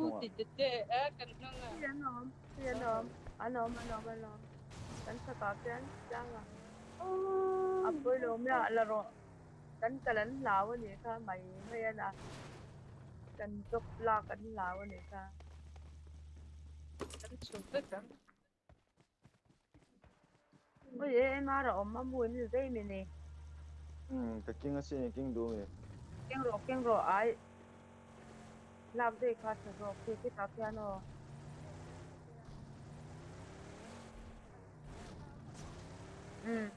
Hnungah. Ti te te a kan hnungah. Hi an awm, hi an awm, an awm, an awm, an awm. Kan chhakah khian tlangah. A pawi lo mai a, la rawh. Kan kal an hlau a nih kha mai mai a na. Kan job lak an hlau a nih kha. Kan chhun vek ang. Oi e MR a awm a mu in zei mi ni. Umm ka king a sin king duh mi. Keng rawh keng rawh ai lak daih kha tha zawk khi khitah khian aw. Umm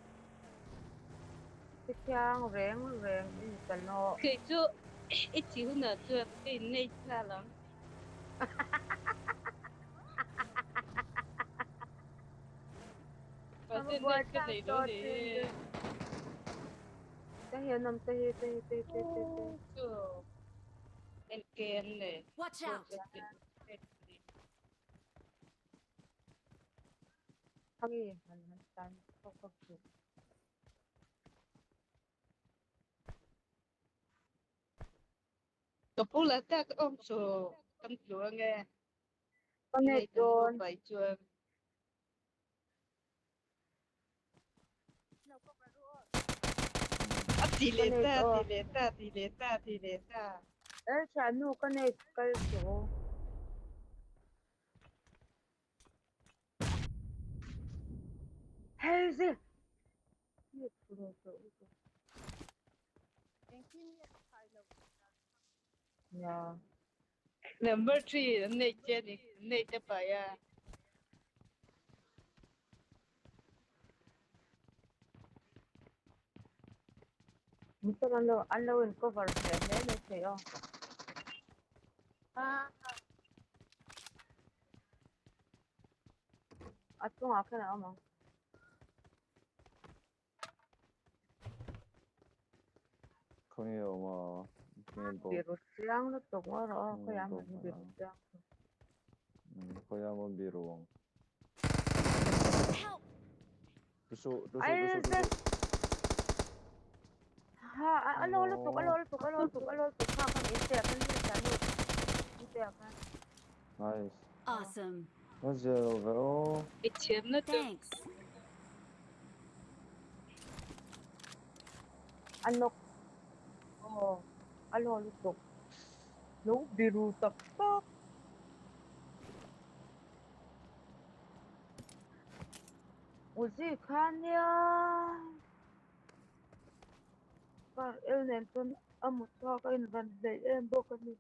Khithiang reng reng i ni ta lawh. Kei chu i thi hunah chuan ka innei nghal ang. Mahse net ka nei lo ni. Ka hian awm te hi te hi te te te te. Chu NK an nei. Watch out! Hangi han han tan kawk kawk chu. Ka pu la tak awm chu kan tlu ange. Ka nei dawn. Pai chuan. A ti leh ta, ti leh ta, ti leh ta, ti leh ta. E thiannu ka nei kal chu. Hei zi. Yeah. Number 3 an nei che ni, an nei te pai a. Motor an lo an lo in cover hle hle mai thei aw. Ah. A chungah khan a awm ang. Khawnge a awm a? Tinge bo? Biru chiang lutuk ngaw rawh aw, khawiah maw hi biru chiang chu. Khawiah maw biru ang? Help! Tusuh, tusuh, tusuh, tusuh. Ha, a lo lutuk, a lo lutuk, a lo lutuk, a lo lutuk. Kha khan in te ah khan hei tah nu, in te ah khan. Nice. Awesome. A zia lo ve aw. I thiamna chu. Thanks. A nawk aw, a lo lutuk. Lo biru tak tak. Uzi kha nia. Kar el nen chuan a mut chhuak a invan hleih em bawk a ni.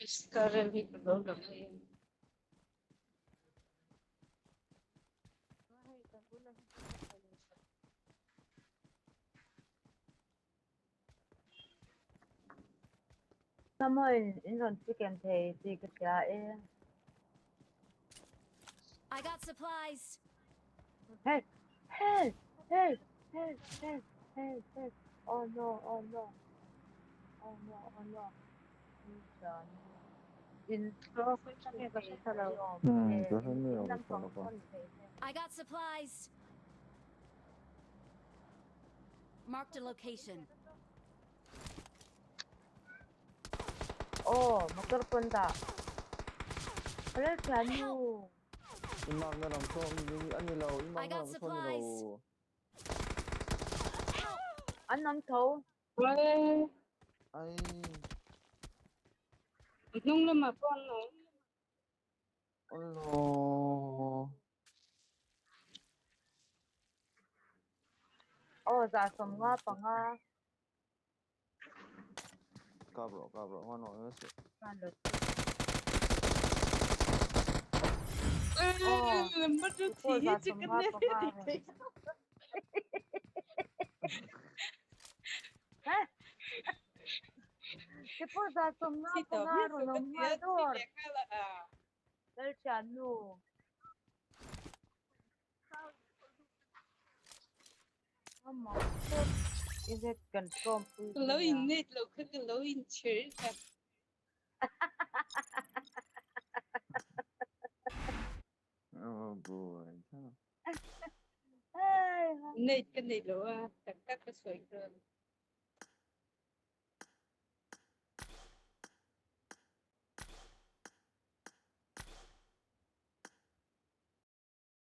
Scarel hi ka lo lang a in. Samuel in rawn chicken thei tih ka hria e. I got supplies. Hey! Hey! Hey! Hey! Hey! Hey! Hey! Oh no! Oh no! Oh no! Oh no! In Ka hre mai ang ka laka. I got supplies. Marked a location. Aw, motor pawn dah. Hello thiannu. I mark na lam saw a ni lo, i mark na lam saw a ni lo. An awm tho. Ai. Hnung lamah pawh an awm. Awlaw. Aw, 175. Kap rawh, kap rawh, hman rawh nasa. Aw, 155. Tipawh 155 rawn awm nghal dawr. Lalthiannu. Lo in net lo kha ka lo in chhir ta. Oh boy. Net ka nei lo a, tak tak ka sawi dawn.